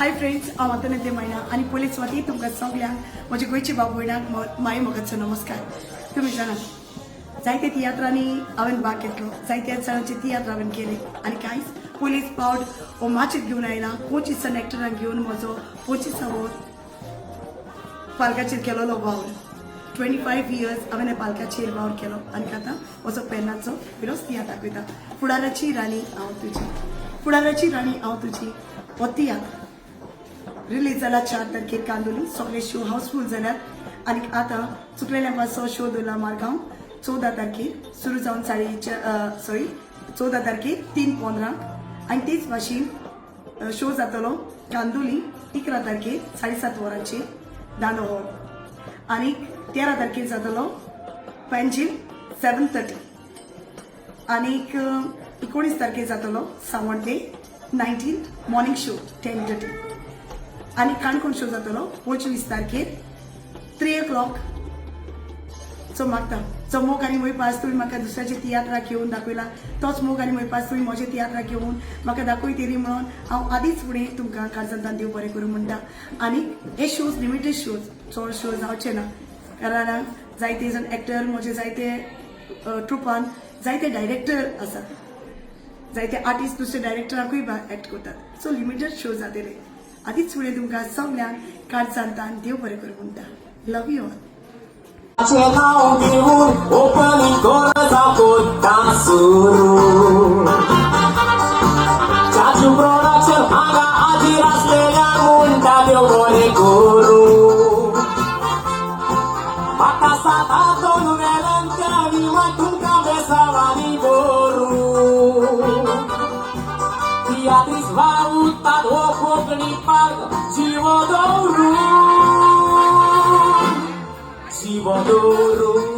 Hi friends, हांव आंतोनेत मायणा आनी पयलीच सुवाती तुमकां सगल्यांक म्हज्या गोंयच्या भाव भयणांक माई मोगाचो नमस्कार. तुमी जाणा, जायते तियात्रांनी हांवें भाग घेतलो, जायत्या जाणांचे तियात्र हांवें केले आनी कांयच पयलीच फावट हो माचयेर घेवन आयला 25 जाण एक्टरांक घेवन म्हजो 25वो पालकाचेर केलोलो वावर. 25 इयर्स हांवें पालकाचेर वावर केलो आनी आतां म्हजो पेनाचो पयलोच तियात्र दाखयता, फुडाराची राणी हांव तुजी. फुडाराची राणी हांव तुजी हो तियात्र रिलीज जाला 4 तारखेर कांदोली. सगळे शो हाऊसफूल जाल्यात आनी आतां चुकलेल्या पासो शो दवरला मारगांव 14 तारखेर सुरू जावन 4:30, सॉरी, 14 तारखेर 3:15 आनी तेच भाशेन शो जातलो कांदोली 11 तारखेर 7:30 वरांचेर दांडो हॉल आनी 13 तारखेर जातलो पणजीम 7:30 आनीक 19 तारखेर जातलो सावंटे 19 मॉर्निंग शो 10:30 आनी काणकोण शो जातलो 25 तारखेर 3 ओ क्लॉक. सो मागता, जो मोग आनी मोयपास तुमी म्हाका दुसऱ्याच्या तियात्राक येवन दाखयला, तोच मोग आनी मोयपास तुमी म्हज्या तियात्राक येवन म्हाका दाखयतली म्हणून हांव आदींच फुडें तुमकां काळजांतल्यान देव बरें करूं म्हणटा. आनी हे शोज लिमिटेड शोज, चड शो जावचे ना, कारण जायते जाण एक्टर म्हजे जायते ट्रुपान जायते डायरेक्टर आसात, जायते आर्टिस्ट दुसरे डायरेक्टरांकूय एक्ट करतात. सो लिमिटेड शो जातले. आदींच फुडें तुमकां सगल्यांक काळजांतल्यान देव बरें करूं म्हणटा. Love you all. नाव घेऊन ओपनिंग कर जातो सुरू. चाचू प्रोडक्शन हांगा हाजीर आसलेल्या म्हणटा देव बरें करूं. म्हाका सात दोन वेल्यान त्या विमान तुमकां बेसावानी करूं. तियात्रीस वावुरतात हो कोंकणी पार्क जिवो दवरूं, जिवो दवरूं.